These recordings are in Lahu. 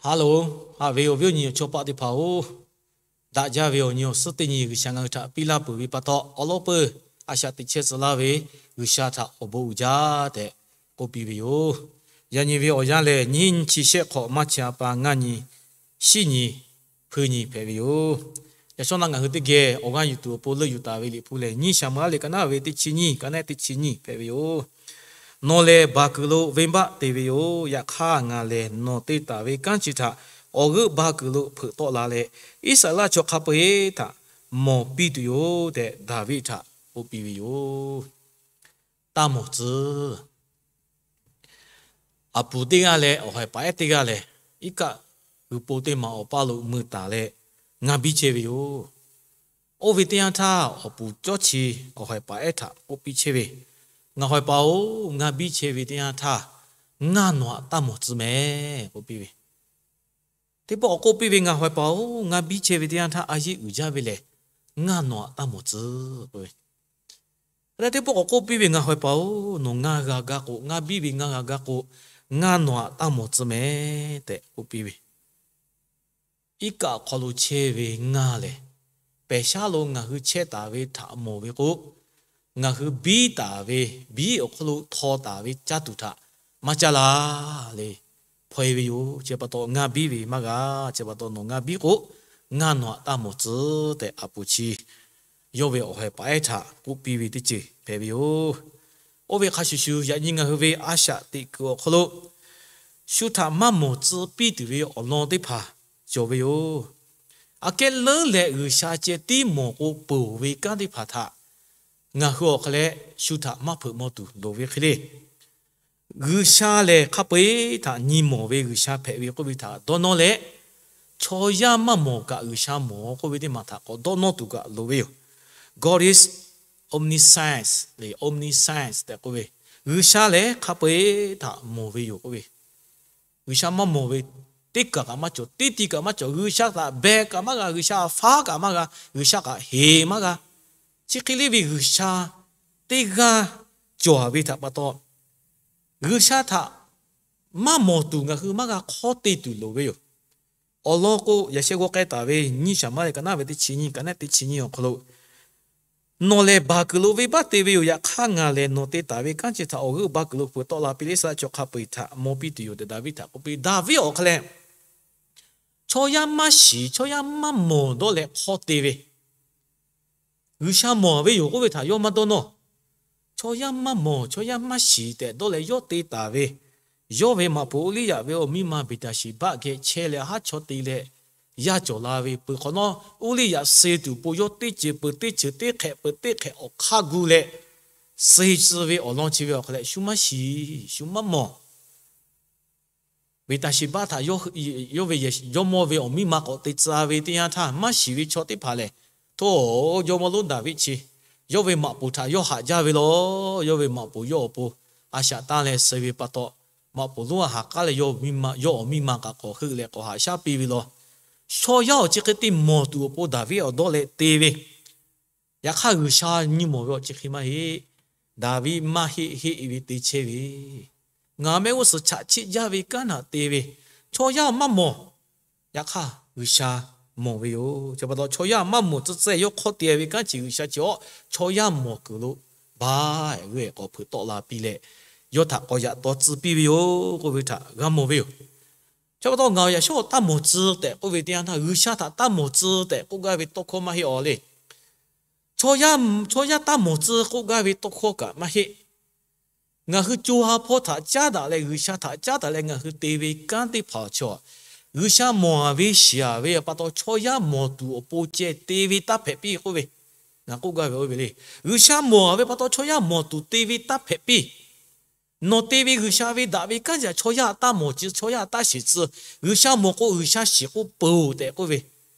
Hello, haꞈ ve awˬ viˉ awˬ nyi awˬ chawˇ paˆ teˇ hpaˍ-oˬ, daꞈ jaˇ ve awˬ nyi awˬ suhˉ teˇ nyi G'uiˬsha ngaˬ hui htaꞈ piˇ laˇ peuˬ ve pa taw, awˬ lawn peuˬ a shaꞈ teꞈ chehˇ tcuh laˇ ve G'uiˬsha htaꞈ awˬ bon uiˍ jaˇ tehꞈ k'oˆ piˇ ve yoˬ. Yaꞈ nyi ve awˬ yanˇ lehˬ, nyiˇ nyi chi shehˆ hk'awꞈ maˇ chi a pa ngaˇ nyi, shiˉ nyi, hpui nyi hpehꞈ ve yoˬ. Yaꞈ shawˉ naˆ ngaˬ hui teˇ geh awˬ g'aˇ yuˬ tuˬ awˬ pon leuˆ yuˬ taˍ ve Liꞈ hpu lehˬ, nyiˇ Saˍmo-eˍlaˆ liꞈ ka naˉ ve teˇ chi nyiˇ, ka naˉ teˇ chi nyiˇ hpehꞈ ve yoˬ. Nawˬ lehˬ baˬ kuiˬ lo venˇbaˆ te ve yoˬ. Yaꞈ hk'aˇ, ngaˬ lehˬ nawˬ te taˍ ve kanˉ chi htaꞈ awˬ g'euˆ baˬ kuiˬ lo hpeuꞈ tawˆ la leh, Iˉsaˍreˍlaˆ chaw hk'a peu-eˬ htaꞈ mawˬ piˇ tuˬ yoˬ tehꞈ, Daˍviˆ htaꞈ k'oˆ piˇ ve yoˬ. Taˇ mawˬ tcuh. Aˬ puˍ teˇ g'aˇ leh awˬ haiˬ paˍ ehˉ teˇ g'aˇ lehˬ, iˉ kaˆ g'uiˬ po teˇ maˬ awˬ paˇ lo mui taˍ leh ngaˇ biˇ chehˇ ve yoˬ. Oˇ ve teˇ yanˇ htaˇ, awˬ puˍ cawˇ chi awˬ haiˬ paˍ ehˉ htaꞈ k'oˆ piˇ chehˇ ve, Ngaˬ haiˬ paˍ-oˬ, ngaˇ biˇ chehˇ ve teˇ yanˇ htaˇ, ngaˇ nawˬ htaꞈ taˇ mawˬ tcuh mehˍ k'oˆ piˇ ve. Teˇ pawˆ k'awꞈ k'oˆ piˇ ve, Ngaˬ haiˬ paˍ-oˬ, ngaˇ biˇ chehˇ ve teˇ yanˇ htaˇ a yeˇ uiˍ jaˇ ve lehˬ, ngaˇ nawˬ htaꞈ taˇ mawˬ tcuh k'oˆ ve. Leh teˇ pawˆ k'awꞈ k'oˆ piˇ ve, Ngaˬ haiˬ paˍ-oˬ, nawˬ ngaˇ g'a gaˇ k'o, ngaˇ biˇ ve ngaˇ g'a gaˇ k'o, ngaˇ nawˬ htaꞈ taˇ mawˬ tcuh mehˍ tehꞈ k'oˆ piˇ ve. Iˉ kaˆ awˬ hk'aw lo chehˇ ve ngaˇ lehˬ, pehˬ shaˉ lo ngaˬ hui chehˇ taˍ ve htaꞈ mawˬ ve k'o, ngaˬ hui biˇ taˍ ve, biˇ awˬ hk'aw lo htaw taˍ ve caˇ tuˬ htaꞈ maˇ caˇ la le, hpaw-e ve yoˬ. Chi pa taw ngaˇ biˇ ve maˇ g'a. Chi pa taw nawˬ ngaˇ biˇ k'o, ngaˇ nawˬ htaꞈ taˇ mawˬ tcuh tehꞈ, aˬ puˍ chi yawˇ ve awˬ haiˬ paˍ ehˉ htaꞈ k'oˆ piˇ ve teˇ ceuˬ hpehꞈ ve yoˬ. Oˇ ve hk'a shuˍ shuˍ, yaꞈ nyi ngaˬ hui ve a shaꞈ teꞈ kuiˬ awˬ hk'aw lo shu htaꞈ maˇ mawˬ tcuh piˇ tuˬ ve awˬ lawn teˇ hpaˍ cawˬ ve yoˬ. Aꞈ kehˉ leuˉ leh G'uiˬsha ceh tiˉ mawˬ k'o peuˬ ve kanˉ teˇ hpaˍ htaꞈ ngaˬ hui awˬ hk'a leh shu htaꞈ maˇ hpeuꞈ maw tuˬ loˍ ve hk'e le. G'uiˬsha lehˬ hk'a peu-eˬ htaꞈ nyi mawˬ ve G'uiˬsha hpehꞈ ve k'oˆ ve htaꞈ dawˇ nawˇ leh, chaw yaˇ maˇ mawˬ kaꞈ G'uiˬsha mawˬ k'oˆ ve teˇ maˬ htaꞈ k'awꞈ dawˇ nawˇ tuˬ kaꞈ loˍ ve yoˬ. God is omniscience, omniscience tehꞈ k'oˆ ve, G'uiˬsha lehˬ hk'a peu-eˬ htaꞈ mawˬ ve yoˬ k'oˆ ve. G'uiˬsha maˇ mawˬ ve teˇ kaˬ kaꞈ maˇ cawˬ, teˇ ti kaꞈ maˇ cawˬ. G'uiˬsha htaꞈ beh kaꞈ maˇ g'a, G'uiˬsha htaꞈ faˉ kaꞈ maˇ g'a, G'uiˬsha htaꞈ heˍ maˇ g'a. Chi hk'e le ve G'uiˬsha teˇ g'aˇ cawˬ ve htaꞈ pa taw, G'uiˬsha htaꞈ maˇ mawˬ tuˬ ngaˬ hui maˇ g'a hk'awˇ te tuˬ loˍ ve yoˬ. Awˬ lawn k'o, yaꞈ sheh g'aw k'ai taˍ ve nyiˇ Saˍmo-eˍlaˆ ka naˉ ve teˇ chi nyiˇ, ka naˉ teˇ chi nyiˇ awˬ hk'aw lo, Nawˬ lehˬ baˬ kuiˬ lo venˇbaˆ te ve yoˬ. Yaꞈ hk'aˇ, ngaˬ lehˬ nawˬ te taˍ ve kanˉ chi htaꞈ awˬ g'euˆ baˬ kuiˬ lo hpeuꞈ tawˆ la piˇ leh, Iˉsaˍreˍlaˆ chaw hk'a peu-eˬ htaꞈ mawˬ piˇ tuˬ yoˬ tehꞈ Daˍviˆ htaꞈ k'oˆ piˇ. Daˍviˆ awˬ hk'a leh, chaw yaˇ maˇ shiˍ, chaw yaˇ maˇ mawˬ dawˇ leh hk'awˇ te ve, G'uiˬsha mawˬ ve yoˬ k'oˆ ve htaꞈ yawˇ maˇ dawˇ nawˇ. Chaw yaˇ maˇ mawˬ, chaw yaˇ maˇ shiˍ tehꞈ dawˇ leh yawˇ te taˍ ve, yawˇ ve maꞈ poˍ Uˇliˇyaꞈ ve awˬ miˇ ma Beˍtaˍsheˍbaˆ geh chehˇ leh haˉ chaw te leh yaˇ cawˬ la ve, peuˬ hk'awꞈ nawˉ Uˇliˇyaꞈ suh tuˬ po yawˇ teˇ ceuˬ peuˬ teˇ ceuˬ teˇ hk'ehꞈ peuˬ teˇ hk'ehꞈ awˬ hk'aˇ gu leh suh tcuh ve awˬ lawn chi ve awˬ hk'a leh shu maˇ shiˍ, shu maˇ mawˬ. Beˍtaˍsheˍbaˆ htaꞈ yawˇ ve jawˇmawˇ ve awˬ miˇ ma k'awꞈ te tcuh ve teˇ yanˇ htaˇ, maˇ shiˍ ve chaw teˇ hpaˍ lehˬ, Hto, jawˇmawˇ lonˉ Daˍviˆ chi, yawˇ ve maꞈ poˍ htaꞈ yawˇ haꞈ jaˇ ve law. Yawˇ ve maꞈ poˍ yawˇ awˬ pon a shaꞈ tanˇ leh suh ve pa taw, maꞈ poˍ lonˉ a haꞈ k'aˉ leh yawˇ awˬ miˇ ma kaꞈ k'awꞈ heuˆ leh k'awꞈ haꞈ shaˉ piˇ ve law. Chaw yaˇ awˬ chi hk'e te mawˬ tuˬ awˬ pon Daˍviˆ awˬ dawˇ leh te ve, yaꞈ hk'aˇ G'uiˬsha nyi mawˬ ve awˬ chi hk'e maˇ heˆ. Daˍviˆ maˇ heˆ heˆ ve te chehˇ ve, ngaˬ mehˆ g'uˇ suhˍ chaꞈ chiˆ jaˇ ve kanˉ htaꞈ te ve, chaw yaˇ maˇ mawˬ. Yaꞈ hk'aˇ G'uiˬsha mawˬ ve yoˬ. Chi pa taw chaw yaˇ maˇ mawˬ tcuh tcuh yawˇ hk'awˇ te ve kanˉ chi G'uiˬsha chi awˬ chaw yaˇ mawˬ kuiˬ lo baˬ g'euˆ k'awꞈ hpeuꞈ tawˆ la piˇ leh, yawˇ htaꞈ k'awꞈ yaꞈ taw tcuh piˇ ve yoˬ k'oˆ ve htaꞈ g'a mawˬ ve yoˬ. Chi pa taw ngaˬ yaꞈ shawˉ taˇ mawˬ tcuh tehꞈ k'oˆ ve teˇ yanˇ htaˇ, G'uiˬsha htaꞈ taˇ mawˬ tcuh tehꞈ k'oˆ gaˇ ve tawˇ hkawˇ maˇ heˆ awˬ le. Chaw yaˇ, chaw yaˇ taˇ mawˬ tcuh k'oˆ gaˇ ve tawˇ hkawˇ kaꞈ maˇ heˆ. Ngaˬ hui co ha hpawˇ htaꞈ caˉ daꞈ leh, G'uiˬsha htaꞈ caˉ daꞈ leh ngaˬ hui te ve kanˉ teˇ hpaˍ awˬ chi, G'uiˬsha mawˬ ve shiˍ ve pa taw chaw yaˇ mawˬ tuˬ awˬ pon ceh te ve taˇ hpehꞈ piˇ k'oˆ ve, ngaˬ k'oˆ gaˇ ve oˇ ve le. G'uiˬsha mawˬ ve pa taw chaw yaˇ mawˬ tuˬ te ve taˇ hpehꞈ piˇ. Nawˬ te ve G'uiˬsha ve daꞈ ve kanˉ yaꞈ chaw yaˇ taˇ mawˬ tcuh, chaw yaˇ taˇ shiˍ tcuh. G'uiˬsha mawˬ k'o G'uiˬsha shiˍ k'oˆ peuˬ tehꞈ k'oˆ ve,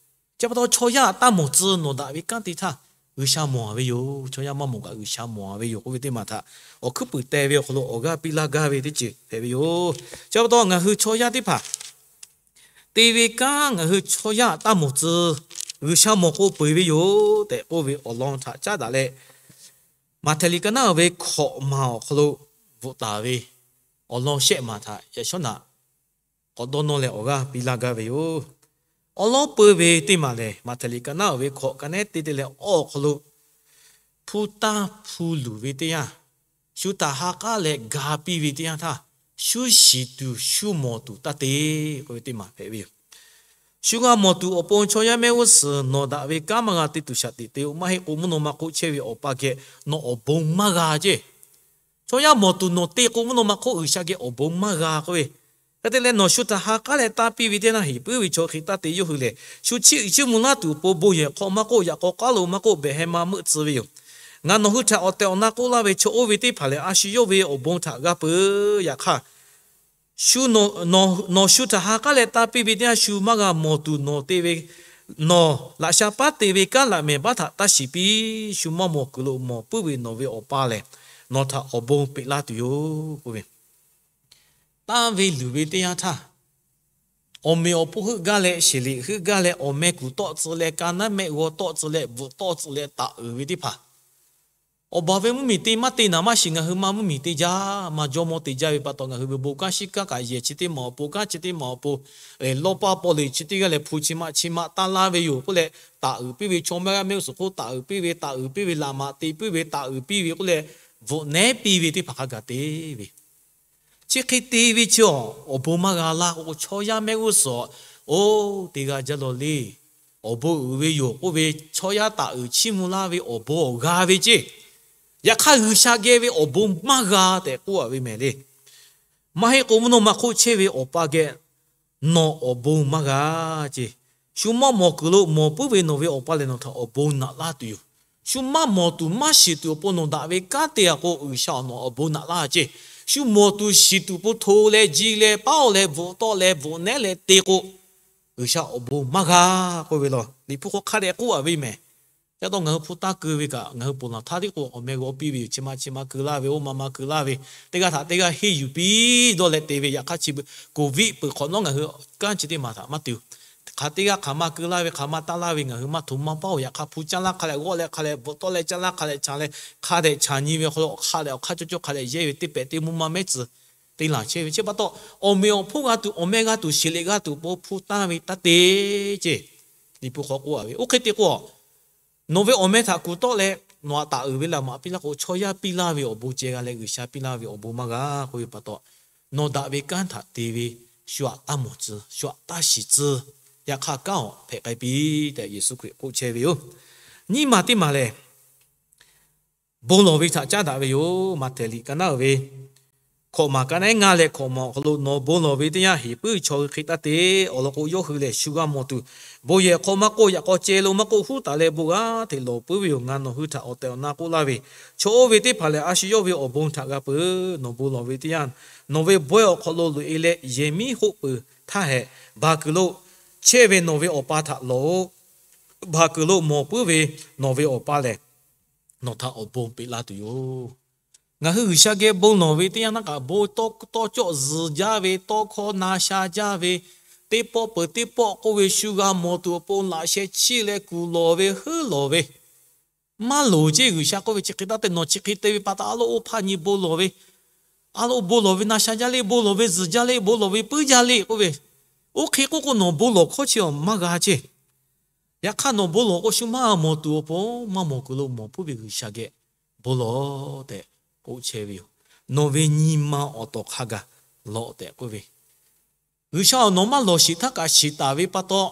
chi pa taw chaw yaˇ taˇ mawˬ tcuh nawˬ daꞈ ve kanˉ te htaˇ G'uiˬsha mawˬ ve yoˬ. Chaw yaˇ maˇ mawˬ kaꞈ G'uiˬsha mawˬ ve yoˬ k'oˆ ve teˇ maˬ htaꞈ awˬ hkuiˉ puiˍ teh ve awˬ hk'aw lo awˬ g'aˇ piˇ laˇ gaˇ ve teˇ ceuˬ hpehꞈ ve yoˬ. Chi pa taw ngaˬ hui chaw yaˇ teˇ hpaˍ te ve kanˉ ngaˬ hui chaw yaˇ taˇ mawˬ tcuh, G'uiˬsha mawˬ k'o peuˬ ve yoˬ tehꞈ k'oˆ ve awˬ lawn htaꞈ caˉ daꞈ leh, Maꞈhtehˍ liꞈ ka naˉ ve hkawꞈ maˬ awˬ hk'aw lo bvuhꞈ taˍ ve awˬ lawn shehˆ maˬ htaꞈ yaꞈ shawˉ naꞈ k'awꞈ dawˇ nawˇ leh awˬ g'aˇ piˇ laˇ gaˇ ve yoˬ. Awˉ lawˉ peuˬ ve teˇ maˬ lehˬ, Maꞈhtehˍ liꞈ ka naˉ uiˍ ve hkawꞈ ka nehˉ teˇ teˇ leh awˬ hk'aw lo, hpu tanˇ hpu luˬ ve teˇ yanˇ, shu htaꞈ ha k'aˉ leh ga piˇ ve teˇ yanˇ htaˇ, shu shiˍ tuˬ shu mawˬ tuˬ taˇ te k'oˆ ve teˇ maˬ hpehꞈ ve yoˬ. Shu g'a mawˬ tuˬ awˬ pon chaw yaˇ mehˆ g'uˇ suhˍ nawˬ daꞈ ve kanˉ maˇ g'a te tuˬ shaꞈ teꞈ te-o. Maˇ heˆ k'o, mvuhˇ naw ma hk'oˆ chehˇ ve Awˬ pa geh nawˬ awˬ bon maˇ g'a ceˇ. Chaw yaˇ mawˬ tuˬ nawˬ te k'o, mvuhˇ naw ma hk'oˆ G'uiˬsha geh awˬ bon maˇ g'a k'oˆ ve. Hk'e te leh, nawˬ shu htaꞈ ha k'aˉ leh tanˇ piˇ ve teˇ yanˇ, heˍ puiˉ ve chaw hk'e taˇ te yawˇ hui lehˬ, shu chiˇ uiˍ chiˇ mvuh laˇ tuˬ awˬ pon bon yehˬ hk'aw maˇ k'oˆ, yaꞈ k'aw k'aˉ lo maˇ k'oˆ, behˬ heh ma meuˆ tcuh ve yoˬ. Ngaˬ nawˬ hui htaꞈ awˬ tehˬ awˬ na k'oˆ laˇ ve, chaw oˇ ve teˇ hpaˍ lehˬ, a shu yawˇ ve awˬ bon htaꞈ g'a peuˬ. Yaꞈ hk'aˇ, nawˬ shu htaꞈ ha k'aˉ leh tanˇ piˇ ve teˇ yanˇ, shu maˇ g'a mawˬ tuˬ nawˬ te ve, nawˬ laꞈ sha paˉ te ve kanˉ laꞈ mehˍ baˆ htaꞈ taˇ shiˍ piˇ. Shu maˇ mawˬ kuiˬ lo mawˬ puiˉ ve nawˬ ve Awˬ pa lehˬ, nawˬ htaꞈ awˬ bon peꞈ laˇ tuˬ yoˬ k'oˆ ve. Tanˇ ve luˬ ve teˇ yanˇ htaˇ, awˬ meꞈ awˬ hponˇ heuˆ gaˇ leh, sheˍ liꞈ heuˆ gaˇ leh, awˬ meh kuˬ tawˆ tcuh leh, ka naˉ mehˆ g'aw tawˆ tcuh leh, bvuhꞈ tawˆ tcuh leh taˍ uiˍ ve teˇ hpaˍ, awˬ baˬ ve mvuhˇmiˬ te maˇ te naˍ maˇ shiˍ, ngaˬ hui maˇ mvuhˇmiˬ te jaˇ, maˇ jawˇmawˇ te jaˇ ve pa taw, ngaˬ hui ve bon kanˉ shiˉ kanˉ kaꞈ yehˬ chi teˇ maˬ awˬ pon, kanˉ chi teˇ maˬ awˬ pon, lawˇ paˇ paw le chi teˇ g'aˇ leh hpu chi maꞈ chi maꞈ taˇ laˇ ve yoˬ k'oˆ leh, taˍ uiˍ piˇ ve, chaw maˇ g'aˇ mehˆ g'uˇ suhˍ hk'oˆ taˍ uiˍ piˇ ve, taˍ uiˍ piˇ ve, laꞈ maꞈ te puiˉ ve, taˍ uiˍ piˇ ve k'oˆ leh, bvuhꞈ nehˉ piˇ ve teˇ hpaˍ hk'a gaˬ te ve. Chi hk'e te ve chi awˬ, awˬ bon maˇ g'a laˇ k'o, chaw yaˇ mehˆ g'uˇ suhˍ, oˇ, teˇ g'aˇ jaˇ law le, awˬ bon uiˍ ve yoˬ k'oˆ ve, chaw yaˇ taˍ uiˍ chiˇ mvuh laˇ ve awˬ bon awˬ g'a ve ceˇ. Yaꞈ hk'aˇ, G'uiˬsha geh ve awˬ bon maˇ g'a tehꞈ k'oˆ a ve mehˍ le. Maˇ heˆ k'o, mvuhˇ naw ma hk'oˆ chehˇ ve Awˬ pa geh nawˬ awˬ bon maˇ g'a ceˇ. Shu maˇ mawˬ kuiˬ lo mawˬ puiˉ ve nawˬ ve Awˬ pa lehˬ, nawˬ htaꞈ awˬ bon naꞈ laˇ tuˬ yoˬ. Shu maˇ mawˬ tuˬ maˇ shiˍ tuˬ awˬ pon nawˬ daꞈ ve kanˉ te a k'o, G'uiˬsha awˬ nawˬ awˬ bon naꞈ laˇ ceˇ. Shu mawˬ tuˬ shiˍ tuˬ awˬ pon hto leh ji leh paˉ-oˬ leh bvuhꞈ tawˆ leh bvuhꞈ nehˉ leh te k'o, G'uiˬsha awˬ bon maˇ g'a k'oˆ ve law. Liꞈ hpu hk'aw hk'a dehꞈ k'oˆ a ve mehˍ. Ca taw ngaˬ hui hpu taˇ keu ve kaꞈ, ngaˬ hui ponˬ laˬ htaˇ tiˉ k'o, awˬ meh g'aw piˇ ve yoˬ. Chi ma chi ma keu laˇ ve, oˇ ma ma keu laˇ ve, teˇ g'aˇ htaꞈ teˇ g'aˇ henˇ yuˬ piˇ dawˇ leh te ve. Yaꞈ hk'aˇ, chi beuꞈ covid peuˬ hk'awꞈ nawˉ ngaˬ hui kanˉ chi teˇ maˬ htaꞈ maˇ te-oˬ. Hk'aˬ teˇ g'aˇ hk'aˬ ma keu laˇ ve, hk'aˬ ma taˇ laˇ ve, ngaˬ hui maˇ htoꞈ ma paˉ-oˬ. Yaꞈ hk'aˇ, hpu caˇ laˇ hk'a leh g'awˆ leh hk'a leh bvuhꞈ tawˆ leh caˇ laˇ hk'a leh caˇ leh, hk'a dehꞈ caˇ nyi ve awˬ hk'aw lo hk'a leh awˬ hk'aˇ cawˇ cawˇ hk'a leh yehˇ ve teˇ pehꞈ teˇ mvuhˇ maˇ mehˉ tcuh te laˬ chehˇ ve. Chi pa taw, awˬ meꞈ awˬ hponˇ g'a tuˬ, awˬ meh g'a tuˬ, sheˍ liꞈ g'a tuˬ awˬ pon hpu tanˇ ve taˇ te ceˇ. Liꞈ hpu hk'aw k'oˆ a ve, oˇ hk'e te k'o, nawˬ ve awˬ meh htaꞈ kuˬ tawˆ leh, nawˬ htaꞈ taˍ uiˍ ve laꞈ maꞈ piˇ laˇ k'o, chaw yaˇ piˇ laˇ ve awˬ bon ceh g'a leh, G'uiˬsha piˇ laˇ ve awˬ bon maˇ g'a k'oˆ ve pa taw, nawˬ daꞈ ve kanˉ htaꞈ te ve, shu htaꞈ taˇ mawˬ tcuh, shu htaꞈ taˇ shiˍ tcuh. Yaꞈ hk'aˇ, kanˉ awˬ hpehꞈ k'ai piˇ tehꞈ Yeˍsuˆ Hkriꞈ k'oˆ chehˇ ve yoˬ. Nyiˇ maˬ teˇ maˬ lehˬ, bon lawˬ ve htaꞈ caˉ daꞈ ve yoˬ. Maꞈhtehˍ liꞈ ka naˉ uiˍ ve hkawꞈ maˬ ka naˉ ngaˇ leh hkawꞈ maˬ awˬ hk'aw lo, nawˬ bon lawˬ ve teˇ yanˇ, heˍ puiˉ chaw hui hk'e taˇ te. Awˬ lawn k'o, yawˇ hui lehˬ shu g'a mawˬ tuˬ, bon yehˬ hk'aw maˇ k'oˆ, yaꞈ k'aw ceh lo maˇ k'oˆ, huˉ taˍ leh bon g'aˇ hteꞈ lawˬ puiˉ ve yoˬ. Ngaˬ nawˬ hui htaꞈ awˬ tehˬ awˬ na k'oˆ laˇ ve, chaw oˇ ve teˇ hpaˍ lehˬ, a shu yawˇ ve awˬ bon htaꞈ g'a peuˬ. Nawˬ bon lawˬ ve teˇ yanˇ, nawˬ ve bawehˇ awˬ hk'aw lo loꞈ-e leh yehˬ miˉ hoˆ peuˬ htaˇ hehꞈ, baˬ kuiˬ lo chehˇ ve nawˬ ve Awˬ pa htaꞈ lawˬ-oꞈ. Baˬ kuiˬ lo mawˬ puiˉ ve nawˬ ve Awˬ pa lehˬ, nawˬ htaꞈ awˬ bon peꞈ laˇ tuˬ yoˬ. Ngaˬ hui G'uiˬsha geh bon lawˬ ve teˇ yanˇ naˉ kaꞈ, bon tawˇ cawˆ zuhˬ jaˇ ve, tawˇ hkawˇ na sha jaˇ ve, teˇ pawˆ peuˬ teˇ pawˆ k'oˆ ve, shu g'a mawˬ tuˬ awˬ pon laꞈ sheh chiˇ leh kuˬ lawˬ ve, heuˉ lawˬ ve, maˇ loˍ ceˇ. G'uiˬsha k'oˆ ve, chi hk'e taˇ te, nawˬ chi hk'e te ve pa taw, a loˉ oˇ hpaˇ nyi bon lawˬ ve, a loˉ bon lawˬ ve na sha jaˇ le, bon lawˬ ve zuhˬ jaˇ le, bon lawˬ ve puiˉ jaˇ le k'oˆ ve, oˇ hk'e k'oˆ k'o, nawˬ bon lawˬ hkawˇ chi awˬ maˇ g'a ceˇ. Yaꞈ hk'aˇ, nawˬ bon lawˬ k'o, shu maˇ mawˬ tuˬ awˬ pon maˇ mawˬ kuiˬ lo mawˬ puiˉ ve G'uiˬsha geh bon lawˬ tehꞈ k'oˆ chehˇ ve yoˬ. Nawˬ ve nyi ma awˬ tawˍ hk'a gaˬ lawˬ tehꞈ k'oˆ ve, G'uiˬsha awˬ nawˬ maˇ lawˬ shiˍ htaˇ kaꞈ shiˍ taˍ ve pa taw,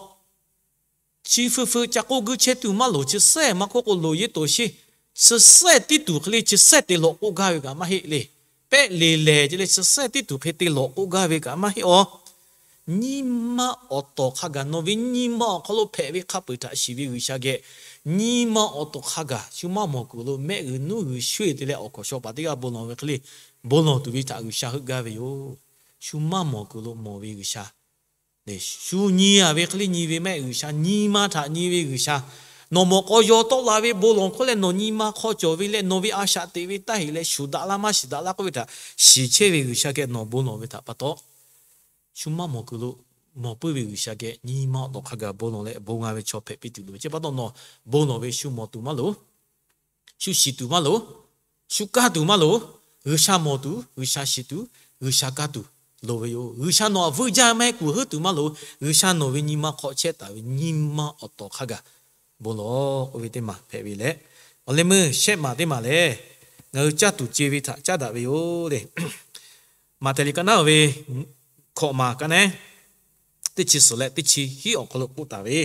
chi feu feu ca k'oˆ guiˇ chehˇ tuˬ maˇ loˍ. Chi sehˉ maˇ k'oˆ k'o, loˍ yeˇ toˍ sheˇ, chi sehˉ tiˉ tuˬ hk'e le, chi sehˉ te lawꞈ k'oˆ gaˇ ve kaꞈ maˇ heˆ le. Pehˆ le lehˬ ce le, chi sehˉ tiˉ tuˬ hk'e te lawꞈ k'oˆ gaˇ ve kaꞈ maˇ heˆ awˬ. Nyi ma awˬ tawˍ hk'a gaˬ, nawˬ ve nyi ma awˬ hk'aw lo hpehꞈ ve hk'a peu-eˬ htaꞈ shiˍ ve G'uiˬsha geh, nyi ma awˬ tawˍ hk'a gaˬ shu maˇ mawˬ kuiˬ lo mehˆ g'uiˬ nuˉ g'uiˬ shu-eˬ te leh awˬ hkawnˍ shaw paˍ teˇ g'aˇ bon lawˬ ve hk'e le, bon lawˬ tuˬ ve htaꞈ G'uiˬsha heuˆ gaˇ ve yoˬ. Shu maˇ mawˬ kuiˬ lo mawˬ ve G'uiˬsha, shu nyi a ve hk'e le nyi ve mehˆ G'uiˬsha, nyi ma htaꞈ nyi ve G'uiˬsha, nawˬ mawˬ k'aw yaw tawˆ la ve bon lawˬ hk'oˆ leh nawˬ nyi ma hk'aw cawˬ ve leh nawˬ ve a shaꞈ teꞈ ve taˇ heꞈ leh shuˍ daꞈ laˇ maˇ shiˍ daꞈ laˇ k'oˆ ve htaꞈ shiˍ chehˇ ve G'uiˬsha geh nawˬ bon lawˬ ve htaꞈ pa taw, shu maˇ mawˬ kuiˬ lo mawˬ puiˉ ve G'uiˬsha geh nyi ma awˬ tawˍ hk'a gaˬ bon lawˬ leh bon g'a ve chaw hpehꞈ piˇ tuˬ loˍ ve. Chi pa taw nawˬ bon lawˬ ve shu mawˬ tuˬ maˇ loˍ, shu shiˍ tuˬ maˇ loˍ, shu kaˇ tuˬ maˇ loˍ. G'uiˬsha mawˬ tuˬ, G'uiˬsha shiˍ tuˬ, G'uiˬsha kaˇ tuˬ loˍ ve yoˬ. G'uiˬsha nawˬ htaꞈ vuiˇ jaˇ maˇ heˆ kuˬ heuˉ tuˬ maˇ loˍ. G'uiˬsha nawˬ ve nyi ma hk'awꞈ chehˇ taˍ ve nyi ma awˬ tawˍ hk'a gaˬ bon lawˬ k'oˆ ve teˇ maˬ hpehꞈ ve leh, awˬ leh meuˇ shehˆ maˬ teˇ maˬ lehˬ, ngaˬ hui caˇ tuˬ ce ve htaꞈ caˉ daꞈ ve yoˬ le. Maꞈhtehˍ liꞈ ka naˉ ve hkawꞈ maˬ ka naˉ teˇ chi suhˍ leh teˇ chi hiˉ awˬ hk'aw lo k'oˆ taˍ ve,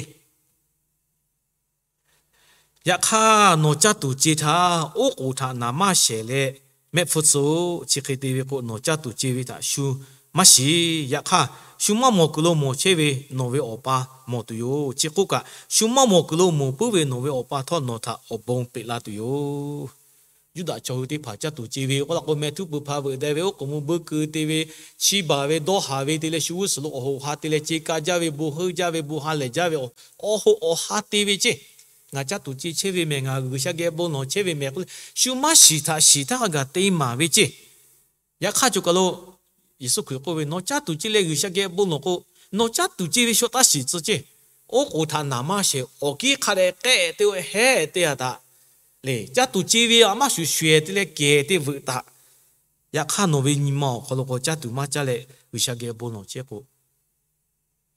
Yaꞈ hk'aˇ, nawˬ caˇ tuˬ ce htaˇ, oˉ k'oˍ htaꞈ naˍ maˇ shehˍ leh mehˆ hpfuhˇ tcuh-oˆ. Chi hk'e te ve k'o, nawˬ caˇ tuˬ ce ve htaꞈ shu maˇ shiˍ. Yaꞈ hk'aˇ, shu maˇ mawˬ kuiˬ lo mawˬ chehˇ ve nawˬ ve Awˬ pa mawˬ tuˬ yoˬ. Chi k'oˆ kaꞈ, shu maˇ mawˬ kuiˬ lo mawˬ puiˉ ve nawˬ ve Awˬ pa htawˇ nawˬ htaꞈ awˬ bon peꞈ la tuˬ yoˬ. Yuˇdaꞈ chaw hui teˇ hpaˍ caˇ tuˬ ce ve k'oˆ la k'o, meh htuˉ pui hpa veuꞈ deh ve, oˉ k'oˍ mvuh buiˇ keu te ve, chiˇ baˬ ve, dawˇ haˍ ve te leh, shu g'uˇ suhˍ lo awˬ hoꞈ ha te leh, ce ka jaˇ ve, bon heuˆ jaˇ ve, bon ha lehˬ jaˇ ve, awˬ hoꞈ awˬ ha te ve ceˇ. Ngaˬ caˇ tuˬ ce chehˇ ve mehˬ, ngaˬ G'uiˬsha geh bon lawˬ chehˇ ve mehˬ k'oˆ leh, shu maˇ shiˍ htaꞈ shiˍ htaˇ hk'a gaˬ te maˍ ve ceˇ. Yaꞈ hk'aˇ, choˬ kaˬ lo Yeˍsuˆ Hkriꞈ k'oˆ ve, Nawˬ caˇ tuˬ ce leh G'uiˬsha geh bon lawˬ k'o, nawˬ caˇ tuˬ ce ve shu taˇ shiˍ tcuh ceˇ. Oˉ k'oˍ htaꞈ naˍ maˇ shehˍ, awˬ kiˉ hk'a dehꞈ k'ehˆ te-o, hehˆ te-a htaꞈ le, caˇ tuˬ ce ve a maˇ shuˍ shuˍ-ehˍ te leh kehˬ te veuꞈ taꞈ. Yaꞈ hk'aˇ, nawˬ ve nyi ma awˬ hk'aw lo k'o caˇ tuˬ maˇ caˇ leh G'uiˬsha geh bon lawˬ chehˇ k'o,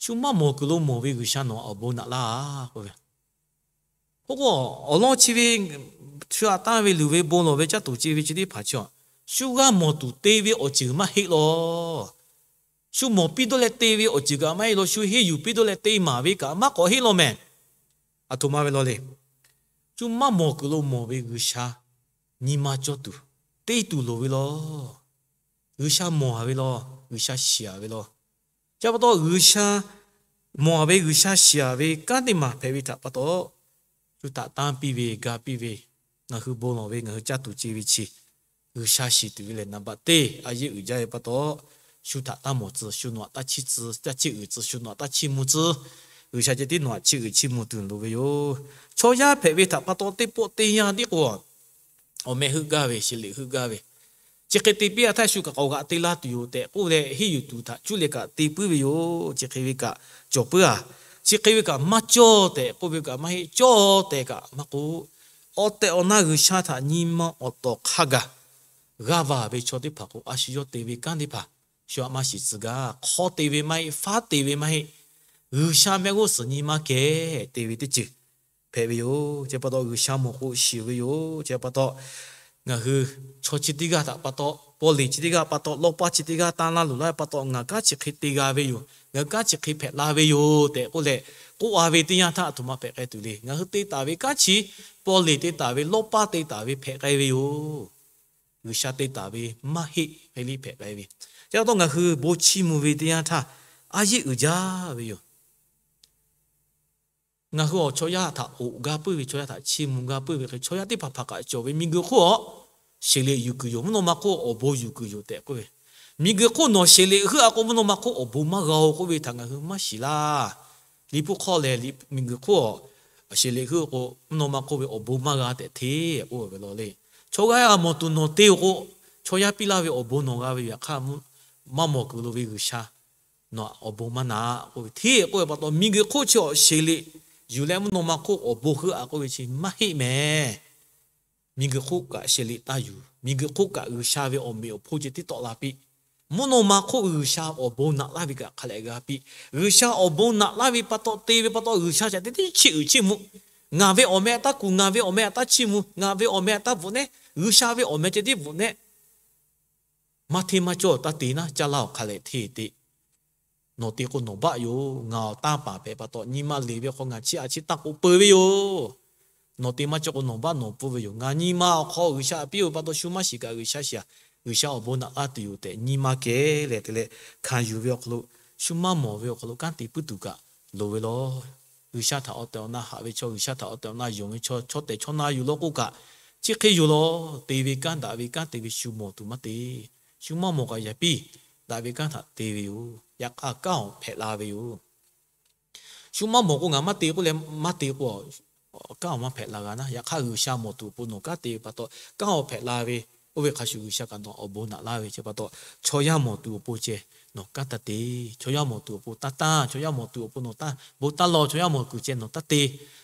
shu maˇ mawˬ kuiˬ lo mawˬ ve G'uiˬsha nawˬ awˬ bon naꞈ laˇ k'oˆ ve. K'oˆ k'o, awˬ lawn chi ve shu htaꞈ tanˇ ve luˬ ve bon lawˬ ve caˇ tuˬ ce ve chi teˇ hpaˍ chi a, shu g'a mawˬ tuˬ te ve awˬ ceuˬ maˇ heˆ lawˬ. Shu mawˬ piˇ dawˇ leh te ve awˬ ceuˬ kaꞈ maˇ heˆ lawˬ. Shu henˇ yuˬ piˇ dawˇ leh te maˍ ve kaꞈ maˇ k'awꞈ heˆ lawˬ mehˬ. Aˬ htoꞈ ma ve law le. Shu maˇ mawˬ kuiˬ lo mawˬ ve G'uiˬsha nyi ma cawˇ tuˬ, te tuˬ loˍ ve law. G'uiˬsha mawˬ-a ve law, G'uiˬsha shiˍ-a ve law. Chi pa taw G'uiˬsha mawˬ-a ve, G'uiˬsha shiˍ-a ve kanˉ teˇ maˬ hpehꞈ ve htaꞈ pa taw, shu htaꞈ tanˇ piˇ ve, ga piˇ ve, ngaˬ hui bon lawˬ ve, ngaˬ hui caˇ tuˬ ce ve chi G'uiˬsha shiˍ tuˬ ve lehˬ, naˍ baꞈ teˇ a yeˇ uiˍ jaˇ ve pa taw, shu htaꞈ taˇ mawˬ tcuh, shu nawˬ htaꞈ taˇ chiˇ tcuh, taˇ chiˇ uiˍ tcuh, shu nawˬ htaꞈ taˇ chiˇ mvuh tcuh. G'uiˬsha ceh tiˉ nawˬ htaꞈ chiˇ uiˍ chiˇ mvuh tuˬ loˍ ve yoˬ. Chaw yaˇ hpehꞈ ve htaꞈ pa taw, teˇ pawˆ teˇ yanˇ tiˉ k'o, awˬ meh heuˆ gaˇ ve, sheˍ liꞈ heuˆ gaˇ ve, chi hk'e te piˇ-a htaˇ shu kaꞈ k'awꞈ g'aꞈ te laˇ tuˬ yoˬ tehꞈ k'oˆ leh, henˇ yuˬ tuˬ htaꞈ cuˇ leh kaꞈ te puiˉ ve yoˬ. Chi hk'e ve kaꞈ cawˬ puiˉ-a. Chi hk'e ve kaꞈ maˇ cawˇ tehꞈ k'oˆ ve kaꞈ maˇ heˆ, cawˇ tehꞈ kaꞈ maˇ k'oˆ. Awˬ tehˬ awˬ na G'uiˬsha htaꞈ nyi ma awˬ tawˍ hk'a gaˬ g'a vaˬ ve chaw teˇ hpaˍ k'o, a shu yawˇ te ve kanˉ teˇ hpaˍ shu htaꞈ maˇ shiˍ tcuh gaˇ. Hk'aw te ve maˇ heˆ, faˉ te ve maˇ heˆ, G'uiˬsha mehˆ g'uˇ suhˍ nyi ma kehˬ te ve teˇ ceuˬ hpehꞈ ve yoˬ. Chi pa taw G'uiˬsha mawˬ k'o shiˍ ve yoˬ. Chi pa taw ngaˬ hui chaw chi teˇ g'aˇ htaꞈ pa taw, paw leˬ chi teˇ g'aˇ pa taw, lawˇ paˇ chi teˇ g'aˇ tanˇ laˇ loˬ laˇ pa taw, ngaˬ kanˉ chi hk'e te g'a ve yoˬ, ngaˬ hui kanˉ chi hk'e hpehꞈ la ve yoˬ tehꞈ k'oˆ leh, k'oˆ a ve teˇ yanˇ htaˇ aˬ htoꞈ ma hpehꞈ k'ai tuˬ le. Ngaˬ hui te taˍ ve kanˉ chi, paw leˬ te taˍ ve, lawˇ paˇ te taˍ ve hpehꞈ k'ai ve yoˬ. G'uiˬsha te taˍ ve maˇ heˆ hk'e liˇ hpehꞈ k'ai ve. Chi pa taw ngaˬ hui bon chiˇ mvuh ve teˇ yanˇ htaˇ, a yeˇ uiˍ jaˇ ve yoˬ. Ngaˬ hui awˬ chaw yaˇ htaꞈ oꞈ gaˇ puiˉ ve, chaw yaˇ htaꞈ chiˇ mvuh gaˇ puiˉ ve hk'e, chaw yaˇ teˇ hpaˍ hpaˍ kaꞈ cawˬ ve miˬguiˬ hk'oˆ a, sheˍ liꞈ yuˬ kuiˬ yoˬ, mvuhˇ naw ma hk'oˆ awˬ bon yuˬ kuiˬ yoˬ tehꞈ k'oˆ ve. Miˬguiˬ hk'oˆ nawˬ sheˍ liꞈ heuˆ-a k'o, mvuhˇ naw ma hk'oˆ awˬ bon maˇ g'a-oˬ k'oˆ ve htaꞈ ngaˬ hui maˇ shiˍ laˇ. Liꞈ hpu hk'aw lehˬ, miˬguiˬ hk'oˆ a, sheˍ liꞈ heuˆ k'o, mvuhˇ naw ma hk'oˆ ve awˬ bon maˇ g'a tehꞈ hteˇ k'oˆ ve law le. Chaw g'aˇ g'a mawˬ tuˬ nawˬ te-oˬ k'o, chaw yaˇ piˇ laˇ ve awˬ bon nawˬ g'a ve yoˬ. Yaꞈ hk'aˇ, maˇ mawˬ kuiˬ lo ve G'uiˬsha nawˬ awˬ bon maˇ na k'oˆ ve hteˇ k'oˆ ve pa taw, miˬguiˬ hk'oˆ chi awˬ sheˍ liꞈ yuˬ leh mvuhˇ naw ma hk'oˆ awˬ bon heuˆ-a k'oˆ ve chi maˇ heˆ mehˍ. Miˬguiˬ hk'oˆ kaꞈ sheˍ liꞈ taˇ yuˬ, miˬguiˬ hk'oˆ kaꞈ G'uiˬsha ve awˬ meꞈ awˬ hponˇ ceh tiˉ tawˆ la piˇ. Mvuhˇ naw ma hk'oˆ G'uiˬsha awˬ bon naꞈ laˇ ve kaꞈ hk'a lehꞈ g'a piˇ. G'uiˬsha awˬ bon naꞈ laˇ ve pa taw, te ve pa taw, G'uiˬsha ceh tiˉ chiˇ uiˍ chiˇ mvuh. Ngaˬ ve awˬ meh htaꞈ taˇ kuˬ, ngaˬ ve awˬ meh htaꞈ taˇ chiˇ mvuh, ngaˬ ve awˬ meh htaꞈ taˇ bvuhꞈ nehˉ, G'uiˬsha ve awˬ meh ceh tiˉ bvuhꞈ nehˉ. Maˇ hteˇ maˇ cawˇ taˇ te naˉ, caˇ laˇ-oˬ hk'a lehꞈ hteˇ te. Nawˬ te k'o nawˬ baˆ yoˬ. Ngaˬ awˬ tanˇ paˍ hpehꞈ pa taw, nyi ma leˬ ve hk'aw ngaˬ chiˇ a chiˇ tanˇ k'oꞈ peu ve yoˬ. Nawˬ te maˇ cawˇ k'o nawˬ baˆ nawˬ pfuhˇ ve yoˬ. Ngaˬ nyi ma awˬ hk'aw G'uiˬsha piˇ-oˬ pa taw, shu maˇ shiˍ kaꞈ G'uiˬsha shiˍ-a, G'uiˬsha awˬ bon naꞈ laˇ tuˬ yoˬ tehꞈ nyi ma kehˬ leh te leh hkanˍ yuˬ ve awˬ hk'aw lo, shu maˇ mawˬ ve awˬ hk'aw lo kanˉ te puiˉ tuˬ kaꞈ loˍ ve law. G'uiˬsha htaꞈ awˬ tehˬ awˬ na haꞈ ve chaw, G'uiˬsha htaꞈ awˬ tehˬ awˬ na yonˍ ve chaw, chaw tehˬ chaw na yuˬ law k'oˆ kaꞈ, chi hk'e yoˬ law. Te ve kanˉ, daꞈ ve kanˉ te ve shu mawˬ tuˬ maˇ te. Shu maˇ mawˬ kaꞈ yaꞈ piˇ, daꞈ ve kanˉ htaꞈ te ve yoˬ. Yaꞈ hk'aˇ kanˉ awˬ hpehꞈ la ve yoˬ. Shu maˇ mawˬ k'o ngaˬ maˇ te k'oˆ leh maˇ te k'o, kanˉ awˬ maˇ hpehꞈ la g'a naˉ. Yaꞈ hk'aˇ G'uiˬsha mawˬ tuˬ awˬ pon nawˬ kanˉ te ve pa taw, kanˉ awˬ hpehꞈ la ve. Oˇ ve hk'a shuˍ G'uiˬsha kaꞈ nawˬ awˬ bon naꞈ laˇ ve chi pa taw, chaw yaˇ mawˬ tuˬ awˬ pon ceh nawˬ kanˉ taˇ te. Chaw yaˇ mawˬ tuˬ awˬ pon taˇ tanˇ, chaw yaˇ mawˬ tuˬ awˬ pon nawˬ taˇ bon taˇ law, chaw yaˇ mawˬ kuiˬ ceh nawˬ taˇ te.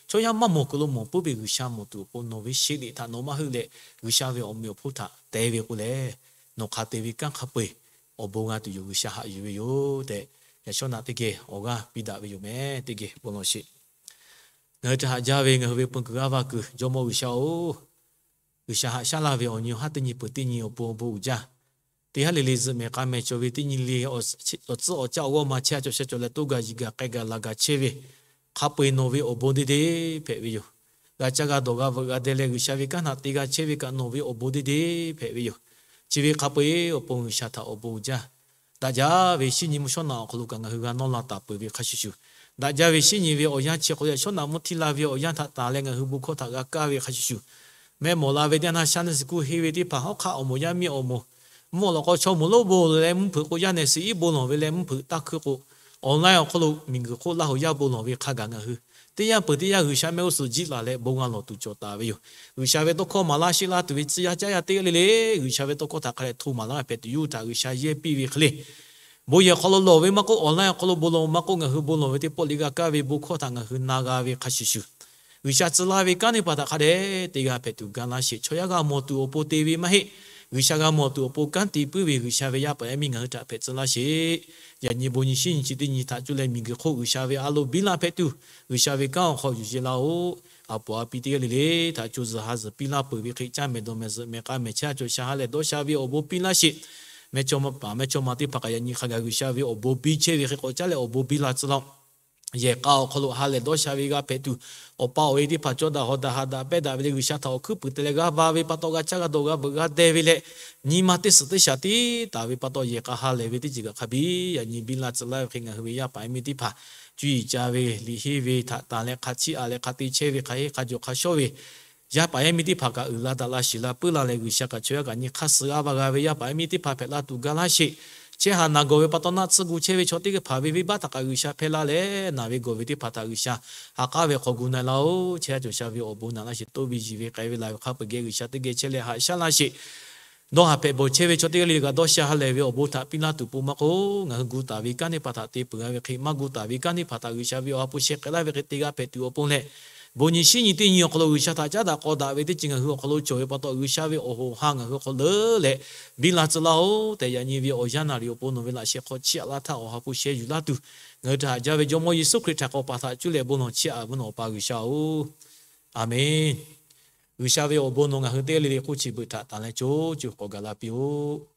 Chaw yaˇ maˇ mawˬ kuiˬ lo mawˬ puiˉ ve G'uiˬsha mawˬ tuˬ awˬ pon nawˬ ve sheˍ liꞈ htaꞈ nawˬ maˇ heuˆ leh, G'uiˬsha ve awˬ meꞈ awˬ hponˇ htaꞈ te ve k'o lehˬ, nawˬ hk'a te ve kanˉ hk'a peu-eˬ awˬ bon g'a tuˬ yoˬ. G'uiˬsha haꞈ yuˬ ve yoˬ tehꞈ, yaꞈ shawˉ naꞈ teˇ geh awˬ g'aˇ piˇ daꞈ ve yoˬ meh. Teˇ geh bon lawˬ sheˍ. Ngaˬ hui htaꞈ haꞈ jaˇ ve ngaˬ hui ve peu kuiˬ g'aˇ va kuiˬ Jawˇmawˇ G'uiˬsha oˬ, G'uiˬsha haꞈ shaˉ laˇ ve awˬ nyi awˬ haˉ teˇ nyi peuˬ teˇ nyi awˬ pon awˬ bon uiˍ jaˇ. Teˇ haˉ le le zuhꞈ mehˍ k'a mehˍ cawˬ ve teˇ nyi le awˬ tcuhˉ awˬ cawˇ awˬ g'awˇ ma chehˇ a cawˬ sha cawˬ leh toˇ gaˬ yiˍ gaˬ k'ai gaˬ laˬ gaˬ chehˇ ve, hk'a peu-eˬ nawˬ ve awˬ bon deˇ deˇ hpehꞈ ve yoˬ. G'a caˇ g'a dawˬ g'a veuꞈ g'a deh leh G'uiˬsha ve kanˉ htaꞈ te g'a chehˇ ve kaꞈ nawˬ ve awˬ bon deˇ deˇ hpehꞈ ve yoˬ. Chi ve hk'a peu-eˬ awˬ pon G'uiˬsha htaꞈ awˬ bon uiˍ jaˇ. Daꞈ jaˇ ve shinˉ nyi mvuhˇ shawˉ naꞈ awˬ hk'aw lo kaꞈ ngaˬ hui g'a nawˇ la taˍ peuˬ ve hk'a shuˍ shuˍ, daꞈ jaˇ ve shinˉ nyi ve awˬ yanˇ chi hk'aw lo yaꞈ shawˉ naꞈ mvuhˇ htiˇ la ve awˬ yanˇ htaꞈ tanˬ leh ngaˬ hui bon hkawˇ htaꞈ g'a kaˇ ve hk'a shuˍ shuˍ, mehˆ mawˬ la ve teˇ yanˇ htaˇ sha neˇ suhˍ kuˇ henˇ ve teˇ hpaˍ hawˉ hk'aˆ awˬ moˍ yaˇ miˇ awˬ moˍ, mvuhˇ awˬ laꞈ k'aw chaw moˍ lonˉ bon leh mvuhˇ hpeuꞈ k'o yaˇ nehˬ suhˍ iˉ bon lawˬ ve leh mvuhˇ hpeuꞈ taˇ hkuiˇ k'o, online awˬ hk'aw lo miˬguiˬ hk'oˆ Laˇ huˍ yaˇ bon lawˬ ve hk'a gaˬ ngaˬ hui teˇ yanˇ peuˬ teˇ yanˇ G'uiˬsha mehˆ g'uˇ suhˍ jiˆ laˬ leh bon g'a lawˬ tuˬ cawˬ taˍ ve yoˬ. G'uiˬsha ve tawˇ hkawˇ maˍ laˇ sheˆ laˇ tuˬ ve tcuh yaˇ caˉ yaˇ teˇ g'aˇ le le, G'uiˬsha ve tawˇ hkawˇ htaꞈ hk'a dehꞈ hto maˍ laˇ hpehꞈ tuˬ yawˇ hui htaꞈ G'uiˬsha yehˇ piˇ ve hk'e le, bon yehˬ awˬ hk'aw lo lawˬ ve maˇ k'oˆ, online awˬ hk'aw lo bon lawˬ maˇ k'oˆ, ngaˬ hui bon lawˬ ve teˇ pawˆ le g'a kaˇ ve bon hkawˇ htaꞈ ngaˬ hui na g'a ve hk'a shuˍ shuˍ, G'uiˬsha tcuh laˇ ve kanˉ teˇ hpaˍ htaꞈ hk'a dehꞈ te g'a hpehꞈ tuˬ ga laˇ sheˍ. Chaw yaˇ g'a mawˬ tuˬ awˬ pon te ve maˇ heˆ. G'uiˬsha g'a mawˬ tuˬ awˬ pon kanˉ te puiˉ ve G'uiˬsha ve yaˇ paˍ yaˇ miˇ ngaˬ hui htaꞈ hpehꞈ tcuh laˇ sheˍ. Yaꞈ nyi bon nyi shinˉ nyi chi teˇ nyi htaꞈ cuˇ leh miˬguiˬ hk'oˆ G'uiˬsha ve a loˍ biˇ laˇ hpehꞈ tuˬ, G'uiˬsha ve kanˉ awˬ hk'aw yuˬ yeˬ laˇ-oˬ. A poˍ a pi teˇ g'aˇ le le htaꞈ co zuhˬ ha zuhˬ piˇ laˇ peuˬ ve hk'e caˇ mehˍ dawˬ mehˍ zuhꞈ mehˍ k'a mehˍ chehˇ a cawˬ sha ha lehˬ dawˇ sha ve awˬ bon piˇ laˇ sheˍ. Mehˇ chawˇ ma paˍ mehˇ chawˇ ma teˇ hpaˍ kaꞈ yaꞈ nyi hk'a gaˬ G'uiˬsha ve awˬ bon biˇ chehˇ ve hk'e k'awꞈ caˉ leh awˬ bon biˇ la tcuh laˇ-oˆ. Yehˬ k'a awˬ hk'aw lo ha lehˬ dawˇ sha ve g'a hpehꞈ tuˬ, awˬ pa awˬ e teˇ hpaˍ cawˇ daꞈ haw daꞈ ha daꞈ pehˇ daꞈ ve le G'uiˬsha htaꞈ awˬ hkuiˉ puiˍ te leh g'a va ve pa taw g'a caˇ g'a dawˬ g'a veuꞈ g'a deh ve leh, nyi ma teˇ suhˍ teˇ shaˍ tiˉ taˍ ve pa taw yehˬ k'a ha lehˬ ve teˇ ceuˬ kaꞈ hk'a biˇ yaꞈ nyi biˇ laˇ tcuh laˇ ve hk'e ngaˬ hui ve yaˇ paˍ yaˇ miˇ teˇ hpaˍ cuˇ yiˍ ca ve liꞈ henˇ ve htaꞈ tanˬ leh hk'a chiˇ aꞈ leh hk'a te chehˇ ve hk'a heˆ hk'a jawˬ hk'a shawˉ ve yaˇ paˍ yaˇ miˇ teˇ hpaˍ kaꞈ uiˍ la daꞈ la shiˍ la puiˉ la leh G'uiˬsha kaꞈ chaw yaˇ kaꞈ nyi hk'aˇ suh g'a va g'a ve yaˇ paˍ yaˇ miˇ teˇ hpaˍ hpehꞈ la tuˬ ga laˇ sheˍ. Chehˇ haꞈ naˬ gawˬ ve pa taw naˆ tsuhˇ gu chehˇ ve chaw teˇ hpaˍ ve venˇbaˆ htaꞈ kaꞈ G'uiˬsha hpehˇ laˇ leh, naˬ ve gawˬ ve teˇ hpaˍ htaꞈ G'uiˬsha ha k'aˉ ve hk'aw gu na-e laˇ-oˬ. Chehˇ a cawˬ sha ve awˬ bon naꞈ laˇ sheˍ. Toˇ ve yiˬ ve k'ai ve laˬ ve hk'a peu-eˬ geh G'uiˬsha teˇ geh chehˇ leh haꞈ shaˉ laˇ sheˍ. Dawˇ haˍ hpehꞈ bawˬ chehˇ ve chaw teˇ g'aˇ le le kaꞈ dawˇ sha ha lehˬ ve awˬ bon htaꞈ piˇ laˇ tuˬ pon maˇ k'oˆ, ngaˬ hui gu taˍ ve kanˉ teˇ hpaˍ htaꞈ te peuˬ g'a ve hk'e maˇ gu taˍ ve kanˉ teˇ hpaˍ htaꞈ G'uiˬsha ve awˬ ha hpu sheh k'ai laˇ ve hk'e te g'a hpehꞈ tuˬ awˬ pon leh, bon nyi shinˉ nyi teˇ nyi awˬ hk'aw lo G'uiˬsha htaꞈ caˉ daꞈ k'aw daꞈ ve teˇ ceuˬ ngaˬ hui awˬ hk'aw lo cawˬ ve pa taw G'uiˬsha ve awˬ hoꞈ ha ngaˬ hui hk'aw leuˉ leh biˇ la tcuh laˇ-oˬ tehꞈ yaꞈ nyi ve awˬ yanˇ naˍ riˍ awˬ pon nawˬ ve laꞈ sheh hk'aw chiˇ aꞈ laˇ htaˇ awˬ ha hpu sheh yuˬ laˇ tuˬ, ngaˬ hui htaꞈ haꞈ jaˇ ve Jawˇmawˇ Yeˍsuˆ Hkriꞈ htaꞈ k'awꞈ paˍ htaꞈ cuˇ leh bon lawˬ chiˇ aꞈ ve nawˬ Awˬ pa G'uiˬsha-oˬ, Aˍmenˍ. G'uiˬsha ve awˬ bon nawˬ ngaˬ hui teˇ g'aˇ le le hk'oˆ chi beuꞈ htaꞈ tanˬ leh co co k'awꞈ gaˬ la piˇ-oˆ.